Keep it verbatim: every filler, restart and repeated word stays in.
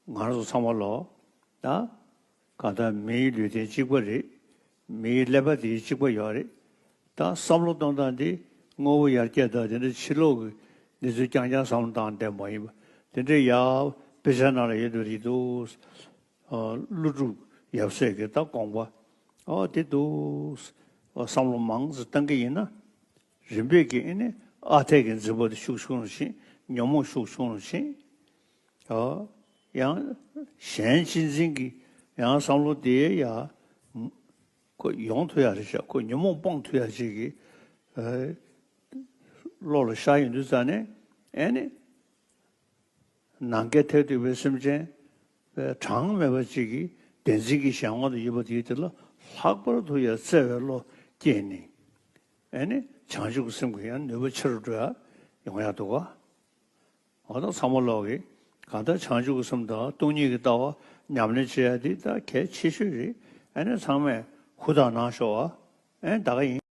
ང་རང་ཚོ་ཚང་མ་ལོ་ད་གང་ལྟར་མིའི་ལུས་རྟེན་གཅིག་པ་རེད། མིའི་ཀླད་པ་དེ་གཅིག་པ་ཡོད་རེད། ད་བསམ་བློ་གཏོང་སྟངས་འདི་དངོས་པོ་ཡར་རྒྱས་དང་དེ་འདྲ་ཕྱི་ལོགས་ཀྱི་གནས་ཚུལ་རྐྱང་རྐྱང་བསམ་བློ་བཏང་བསྡད་མ་ཡིན་པ་དེ་འདྲའི་ཡ་དཔེ་ཆ་ནང་ལ་ཡོད་འདུག་རེད་འདུག་ཨ། ཀླུ་སྒྲུབ་ཡབ་སྲས་ཀྱི་ད་དགོངས་པ་ཨོ་དེ་འདུག་ཨོ་བསམ་བློ་མང་ཙམ་བཏང་གི་ཡིན་ན། རིམ་པས་ཀྱིས་ཨེ་ནི་ཨ་འཐས་ཀྱི་འཛིན་པ་དེ་ཤུགས་ཆུང་རུ་ཕྱིན། ཉོན་མོངས་ཤུགས་ཆུང་རུ་ཕྱིན། ཨོ། ཡང་གཞན་གཅེས་འཛིན་གྱི་ཡང་བསམ་བློ་དེ་ཡ་ཁོ་ཡོང་ཐུབ་ཡ་རེད་ཤག་ཁོ་ཉོན་མོངས་སྤོང་ཐུབ་ཡ་ཅིག་གི་ཨ། བློ་ལ་ཤར་ཡོང་དུས་ཙ་ནས་ཨེ་ནི། ནམ་མཁའི་མཐས་གཏུགས་པའི་སེམས་ཅན་གྲངས་མེད་པ་ཅིག་གིས་བདེན་འཛིན་གྱི་གཞན་དབང་དུ་ཡོད་པ་དེའི་དེ་ལ་ལྷག་པར་དུ་ཡང་བརྩེ་བའི་བློ་སྐྱེས་ནས་ཨེ་ནི་བྱང་ཆུབ་ཀྱི་སེམས་ཀྱི་ཡང་ནུས་པ་ཆེ་རུ་འགྲོ་ཡ་ཡོང་ཡ་འདུག་ག་འོ་ད་ཚང་མ་ལོག་གིས་གང་ལྟར་བྱང་ཆུབ་ཀྱི་སེམས་དང་སྟོང་ཉིད་ཀྱི་ལྟ་བ་ཉམས་ལེན་བྱེད་ཡ་འདི་ད་གལ་ཆེ་ཤོས་རེད། ཨེ་ནི་ཚང་མས་ཧུར་ཐག་གནང་ཤོག་ཨ། ཨེ་ད་ག་ཡིན།